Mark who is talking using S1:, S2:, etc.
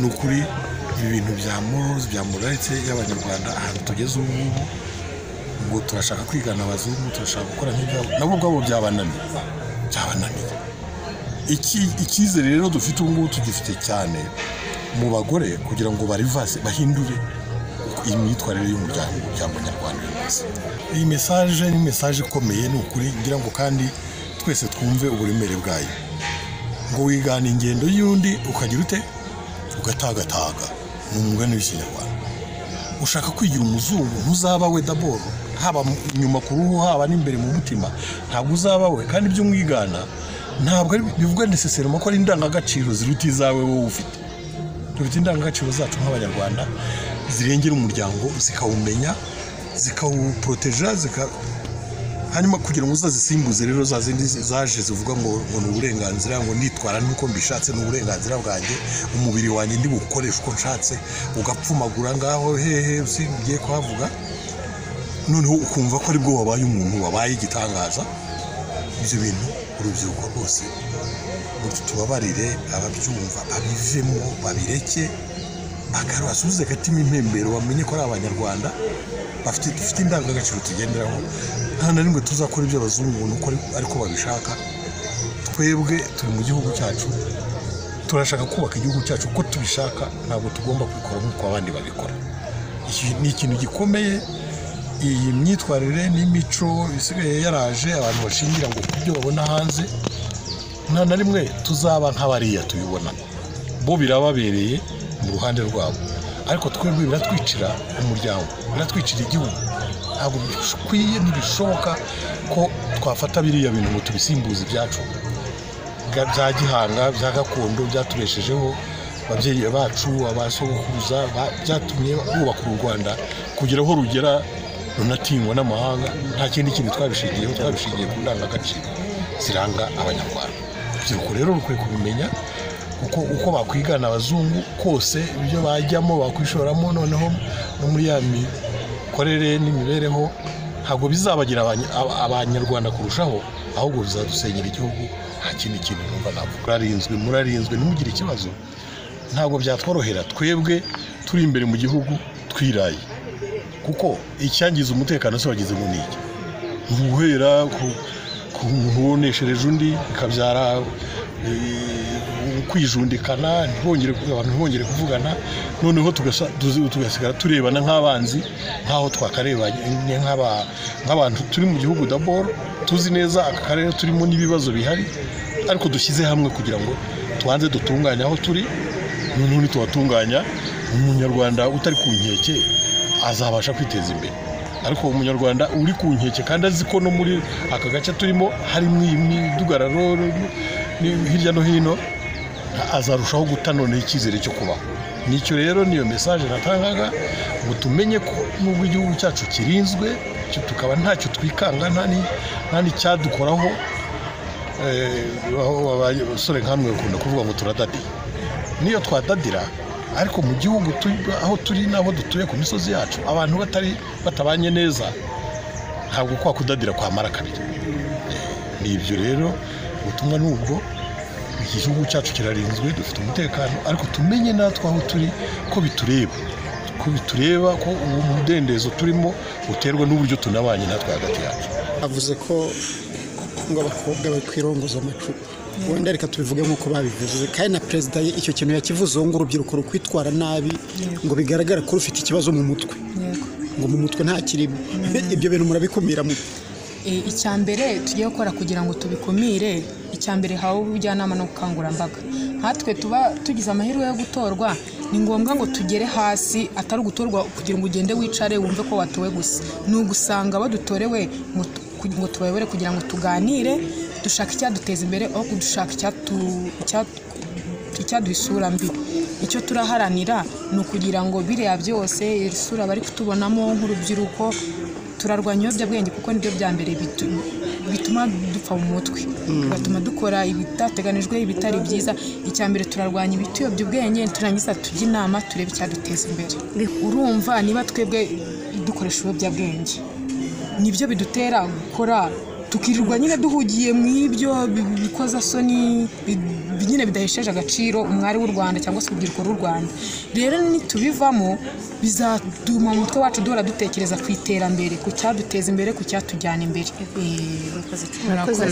S1: Ni ukuri ibi bintu bya morals, bya morality y'Abanyarwanda, ahantu tugeze ubu ngubu ngo turashaka kwigana abazungu, turashaka gukora nk'ibyabo, nabo ubwabo byabananiye, byabananiye. Icyizere rero dufite ubu ngubu tugifite cyane mu bagore, kugira ngo barivase, bahindure imyitwarire y'umuryango nyarwanda uyu munsi. Iyi message ni message ikomeye, ni ukuri, ngira ngo kandi twese twumve uburemere bwayo. Ngo wigana ingendo y'undi ukagira ute? Ugatagataga. Ni umugani w'Ikinyarwanda. Ushaka kwigira umuzungu, ntuzaba we. D'abord, haba inyuma ku ruhu, haba n'imbere mu mutima, ntabwo uzaba we. Kandi ibyo umwigana ntabwo ari bivuga nécessairement ko ari indangagaciro ziruta izawe wowe ufite. Dufite indangagaciro zacu nk'Abanyarwanda zirengera umuryango, zikawumenya, zikawuporoteja, hanyuma kugira ngo uzazisimbuze rero za zindi zaje zivuga ngo ni uburenganzira, ngo nitwara nk'uko mbishatse, ni uburenganzira bwanjye, umubiri wanjye ndi buwukoreshe uko nshatse, ugapfumagura ngaho hehe, singiye kuhavuga, noneho ukumva ko aribwo wabaye umuntu, wabaye igitangaza. Ibyo bintu urubyiruko rwose tubabarire, ababyumva babivemo, babireke, basubize agatima impembero, bamenye ko ari Abanyarwanda bafite, dufite indangagaciro tugenderaho. Nta na rimwe tuzakora ibyo abazungu nuko ariko babishaka. Twebwe turi mu gihugu cyacu, turashaka kubaka igihugu cyacu uko tubishaka, ntabwo tugomba kubikora nk'uko abandi babikora. Iki ni ikintu gikomeye. Iyi myitwarire n'imico isigaye yaraje, abantu bashingira ngo ku byo babona hanze, nta na rimwe tuzaba nk'abariya tubibona. Bo birababereye mu ruhande rwabo, ariko twebwe biratwicira umuryango, biratwicira igihugu. Ntabwo bikwiye, ntibishoboka ko twafata biriya bintu ngo tubisimbuze ibyacu bya gihanga, bya gakondo, byatubeshejeho ababyeyi bacu, abasogokuruza, byatumye bubaka uru Rwanda kugera aho rugera, runatinywa n'amahanga. Nta kindi kintu twabishingiyeho, twabishingiye ku ndangagaciro ziranga Abanyarwanda. Urubyiruko rero rukwiye kubimenya, kuko uko bakwigana abazungu kose, ibyo bajyamo, bakwishoramo noneho no muri ya mikorere n'imibereho, ntabwo bizabagira Abanyarwanda kurushaho, ahubwo bizadusenyera igihugu. Nta kindi kintu numva navuga. Murarinzwe, murarinzwe, ntimugire ikibazo. Ntabwo byatworohera twebwe turi imbere mu gihugu twiraye, kuko icyangiza umutekano se wagize ngo ni iki? Ni uguhera ku muntu woneshereje undi, bikabyara kwijundikana, ntibongere, abantu ntibongere kuvugana, noneho tugasigara turebana nk'abanzi, nk'aho twakarebanye nk'abantu turi mu gihugu. D'abord tuzi neza aka karere turimo n'ibibazo bihari, ariko dushyize hamwe kugira ngo tubanze dutunganye aho turi. Noneho nituhatunganya, Umunyarwanda utari ku nkeke azabasha kwiteza imbere. Ariko Umunyarwanda uri ku nkeke kandi azi ko no muri aka gace turimo harimo imidugararo hirya no hino, azarushaho guta noneho icyizere cyo kubaho. Nicyo rero niyo message natangaga, ngo tumenye ko nubwo igihugu cyacu kirinzwe, tukaba ntacyo twikanga, nta n'icyadukoraho. Abasore nkamwe bakunda kuvuga ngo turadadiye. Niyo twadadira, ariko mu gihugu aho turi n'aho dutuye ku misozi yacu, abantu batari batabanye neza, ntabwo kwa kudadira kwamara kabiri. Ni ibyo rero, ubutumwa ni ubwo. Iki gihugu cyacu kirarinzwe, dufite umutekano, ariko tumenye natwe aho turi ko bitureba, ko bitureba, ko uwo mudendezo turimo uterwa n'uburyo tunabanye natwe hagati yacu.
S2: Avuze ko ngo abakobwa bakwirongoza amacupa. Wenda reka tubivuge nk'uko babivuze, kandi na perezida icyo kintu yakivuzeho, ngo urubyiruko rukwitwara nabi, ngo bigaragara ko rufite ikibazo mu mutwe, ngo mu mutwe nta kirimo. Ibyo bintu murabikumira mute?
S3: Icya mbere tugiye gukora kugira ngo tubikumire, icya mbere hawe ubujyanama n'ubukangurambaga. Nkatwe tuba tugize amahirwe yo gutorwa, ni ngombwa ngo tugere hasi. Atari ugutorwa kugira ngo ugende wicare wumve ko watowe gusa, ni ugusanga abo dutorewe ngo tubayobore, kugira ngo tuganire, dushaka icyaduteza imbere aho dushaka icyaduha isura mbi. Icyo turaharanira ni ukugira ngo biriya byose, isura bari kutubonamo nk'urubyiruko, turarwanya ibiyobyabwenge, kuko nibyo bya mbere bituma dupfa mu mutwe, bigatuma dukora ibitateganijwe, ibitari byiza. Icya mbere turarwanya ibituyobya ubwenge, turangiza tujye inama, turebe icyaduteza imbere. Urumva, niba twebwe dukoresha ibiyobyabwenge, nibyo bidutera gukora, tukirirwa nyine duhugiye mu ibyo bikozasoni. nyine bidahesheje agaciro umwari w'u Rwanda cyangwa se urubyiruko rw'u Rwanda. Rero nitubivamo bizatuma mu mutwe wacu duhora dutekereza ku iterambere, ku cyaduteza imbere, ku cyatujyana imbere.
S4: Murakoze.
S3: Murakoze.